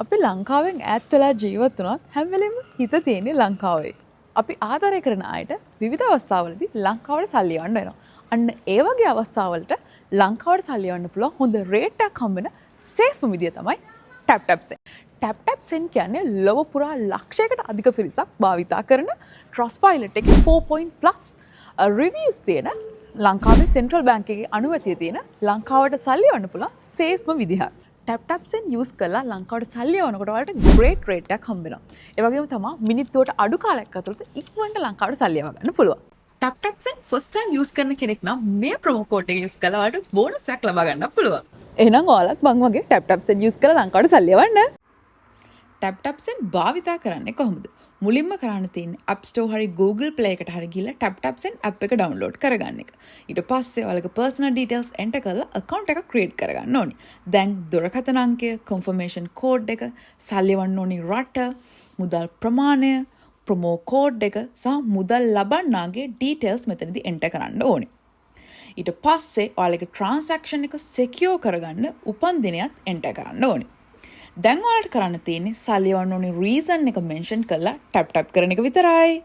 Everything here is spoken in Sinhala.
අපි ලංකාවෙන් ඈත් වෙලා ජීවත් වුණත් හැම වෙලෙම හිත තියෙන්නේ ලංකාවේ. අපි ආදරය කරන අයට විවිධ අවස්ථාවලදී ලංකාවට සල්ලි යවන්න වෙනවා. අන්න ඒ වගේ අවස්ථාවලට ලංකාවට සල්ලි යවන්න පුළුවන් හොඳ රේට් එකක් හම්බ වෙන සේෆ්ම විදිය තමයි tap tap send. Tap tap send කියන්නේ ලොව පුරා ලක්ෂයකට අධික පිරිසක් භාවිතා කරන, ට්‍රස්ට් පයිලට් එකේ 4+ රිවිව්ස් තියෙන, ලංකාවේ සෙන්ට්‍රල් බැංක් එකේ අනුමැතිය තියෙන, ලංකාවට සල්ලි යවන්න පුළුවන් සේෆ්ම විදිහක්. ටැප් ටැප් සෙන්ඩ් යූස් කරලා ලංකාවට සල්ලි යවනකොට ඔයාලට ග්‍රේට් රේට් එකක් හම්බ වෙනවා. ඒ වගේම තමයි මිනිත්තුවට අඩු කාලයක් ඇතුළත ඉක්මනට ලංකාවට සල්ලි යව ගන්න පුළුවන්. Tap tap send first time use කරන කෙනෙක් නම් මේ ප්‍රොමෝ කෝඩ් එක යූස් කරලා ඔයාලට බෝනස් එකක් ලබා ගන්න පුළුවන්. එහෙනම් ඔයාලත් මං වගේ ටැප් ටැප් සෙන්ඩ් යූස් කරලා ලංකාවට සල්ලි යවන්න. ටැප් ටැප් සෙන්ඩ් භාවිතා කරන්නේ කොහොමද? මුලින්ම කරන්න තියෙන්නේ App Store හරි Google Play එකට හරි ගිහලා Tap Tap Send app එක ඩවුන්ලෝඩ් කරගන්න එක. ඊට පස්සේ ඔයාලගේ personal details enter කරලා account එකක් create කරගන්න ඕනි. දැන් දුරකථන අංකය, confirmation code එක, සල්ලි යවන්න ඕනි රට, මුදල් ප්‍රමාණය, ප්‍රොමෝ කෝඩ් එක සහ මුදල් ලබන්නාගේ ඩීටේල්ස් මෙතනදී එන්ටර් කරන්න ඕනි. ඊට පස්සේ ඔයාලගේ ට්‍රාන්සැක්ෂන් එක සෙකියෝර් කරගන්න උපන් දිනයත් එන්ටර් කරන්න ඕනි. දැන් ඔයාලට කරන්න තියෙන්නේ සල්ලි යවන්න ඕනි රීසන් එක මෙන්ෂන් කරලා ටැප් ටැප් කරන එක විතරයි.